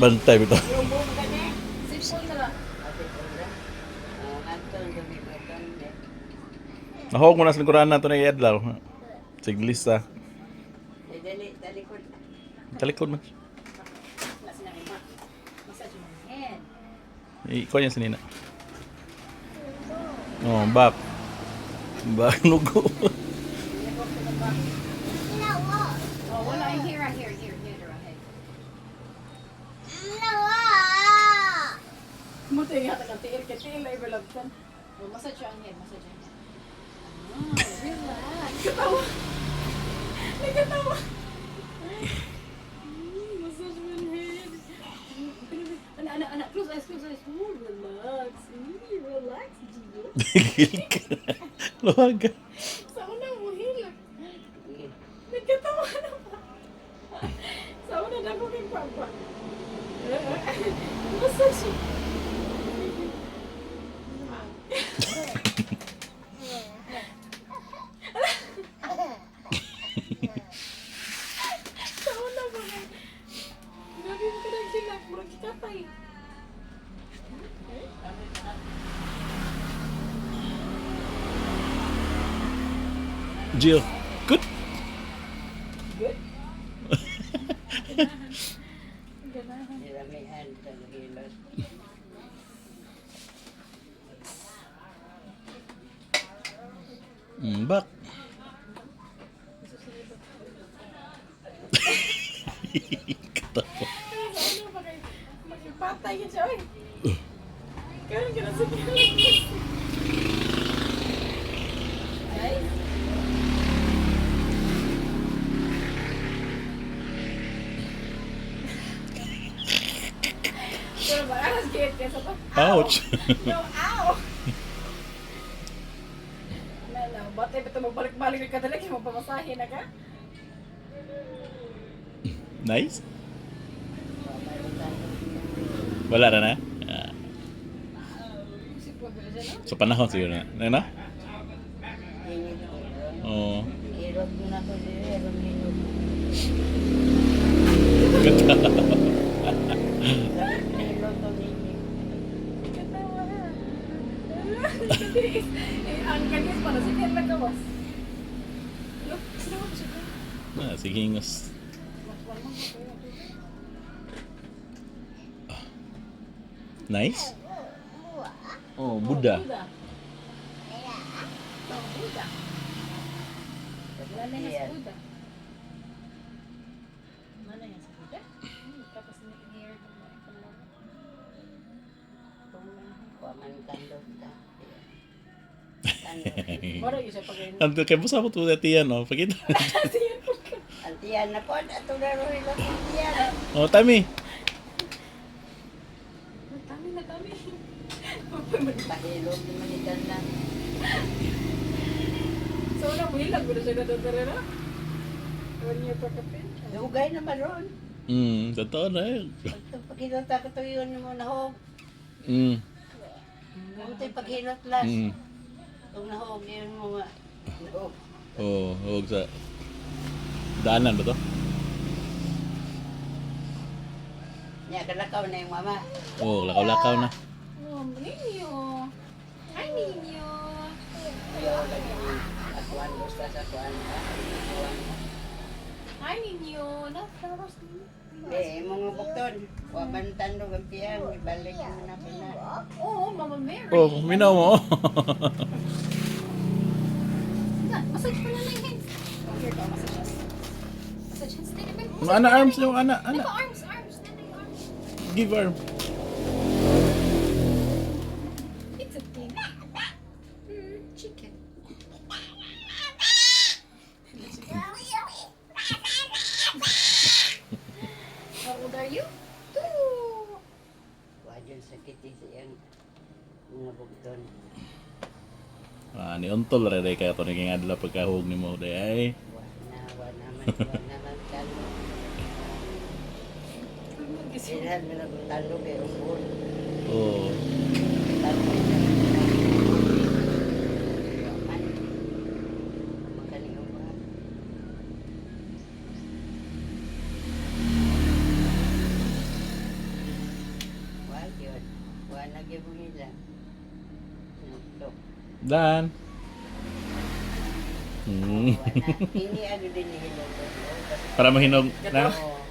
Bantay bitaw. Yung buong gani. Sipon na lang. Ate ko na. Oh, ngadto dumi buton. Nahog mo na sa lingkuran na ito na iadlaw. Siglista. Eh, dali dali ko. Talikod man. Wala sila ma. Massage mo head. Ikaw niya sinina. Oh, back. Back nugo. Oh, wala. Here, here, here, here, here. Muto yung hata kang tiil, kay tiil ay balabtan. Oh, massage ang head, massage ang head. Ah, relax. Katawa. Nagkatawa. Massage my head. Ana, ana, ana. Close eyes, close eyes. Oh, relax. Relax, Gio. Gigil ka. Luwag. Sa una mo, hilak. Nagkatawa na pa. Sa una na ko kay Papa. Massage. Sa una ba kay... Grabe mo ka ng hilak. Murag kikatay. Jill. Good. Good? Ganahan. Nilamihan sa hilot. Back. Katawa. Sa una ba kay... Magpatay ka siya, oy. Karon ka na sa Ay. Pero ba, aras gate ka sa to? Ouch. No, ow! Na, na, batay ba ito magbalik-balik ka talaga, mapamasahe na ka? Nice. Wala ra na. Ah, Sipon ka na siya, no? sa panahon siguro na. Ano na? Init ko. Oo. Hilot mo na ko diri aron hinog. Katawa. Hilot to ninyo. Katawa. Eh, ang kanis pala, sige, nagawas. Look, sino ba siya? Ah, sige, hingos. Nice. Oh, Buddha. Buddha. Oh, Buddha. Wala na sa Buddha. Wala na sa Buddha? Tapos ni-hair ko mo. Wa man tandog ta. Tandog. Mara yun siya pag ganyan. Anto kay busa mo to tiyan no. Pakita. Siya po ka. Ang tiyan na po, ato na ro hilot ang tiyan. Oh, Tami. Tami na tami. Pahilot naman itan na. So, wala mo hilag mo na siya na na. One year pa kapin. Dugay naman ron. Totoo na eh. Pag paghilot ako to yun mo nahog. Kung to'y paghilot las. Kung nahog yun mo nga. Nahog. Oh, huwag sa daanan ba to? Nya kalakaw na yung mama. Oh, lakaw-lakaw na. Oh, Ninyo. Hi, Ninyo. Ayaw lagi ni akuan gusta sa akuan. Akuan. Hi, Ninyo. Na, flowers, Ninyo. Eh, mga bukton. Wa man tandog ang tiyan. Ibalik mo na ko na. Oh, Mama Mary. Oh, minaw mo. Na, massage pala na yung hands. Oh, here ka, massage hands. Massage hands. Dali, dali. Mga ana arms yung ana, ana. Dali, arms, arms. Dali, arms. Give arm. It's a thing. Chicken. How old are you? 2. Wa dyan sakit sa iyang mga bukton. Ah, ni untol ra day kaya to ni king adlaw pagkahug nimo day ay. Wa na, wa naman, wa naman tandog. Ilhan mo na kung tandog eh, umbol. Oh. Tandog na. Wa man. Makaliw ba? Nagyabong nila. Nagtok. Dan. Wala. Ini ano din ni Hilong. Para mahinog na. Oo.